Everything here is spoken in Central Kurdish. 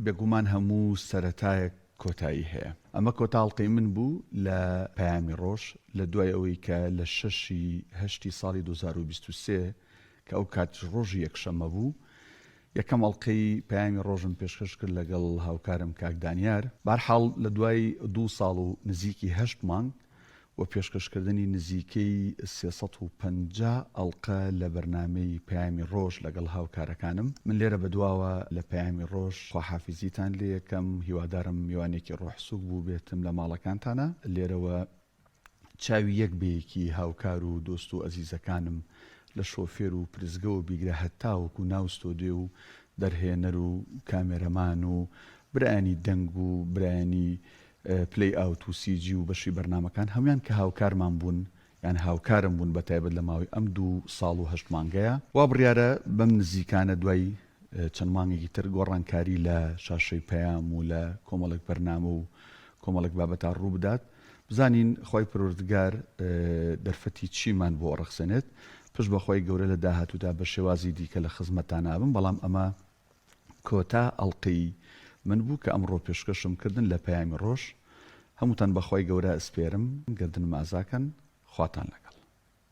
بێگومان هەموو سەرەتایەک کۆتایی هەیە. ئەمە کۆتا ئەڵقەی من بوو لە پەیامی ڕۆژ، لە دوای ئەوەی کە لە شەشی هەشتی ساڵی 2023 کە ئەو کاتیش ڕۆژی یەکشەممە بوو، یەکەم ئەڵقەی پەیامی ڕۆژم پێشکەش کرد لەگەڵ هاوکارم کاک دانیار. بەهەرحاڵ لە دوای دوو ساڵ و نزیکی هەشت مانگ و پێشکەشکردنی نزیکەی 350 ئەڵقە لە بەرنامەی پەیامی ڕۆژ لەگەڵ هاوکارەکانم، من لێرە بەدواوە لە پەیامی ڕۆژ خواحافیزیتان لێیەکەم، هیوادارم میوانێکی ڕۆح سووک بووبێتم لە ماڵەکانتانا. لێرەوە چاوی یەک بە یەکی هاوکار و دۆست و ئەزیزەکانم لە شۆفێر و پرسگەوە بیگرە هەتاوەکو ناو ستۆدیۆ و دەرهێنەر و کامێرەمان و برایانی دەنگ و برایانی play out و CG و بەشی بەرنامەکان هەموویان کە هاوکارمان بوون یان هاوکارم بوون بە تایبەت لە ماوەی ئەم دوو ساڵ و هەشت مانگەیا. وا بڕیارە بەم نزیکانە دوای چەند مانگێکی تر گۆڕانکاری لە شاشەی پەیام و لە کۆمەڵێک بەرنامە و کۆمەڵێک بابەتا ڕوو بدات بزانین خوای پەروەردگار دەرفەتی چیمان بۆ ئەڕەخسێنێت پشت بە خوای گەورە لە داهاتوودا بە شێوازی دیکە لە خزمەتتان ئەبم بەڵام ئەمە کۆتا ئەڵقەی من بوو کە ئەمڕۆ پێشکەشم کردن لە پەیامی ڕۆژ هەمووتان بە خوای گەورە ئەسپێرم گەردنم ئازاکەن خواتان لەگەڵ.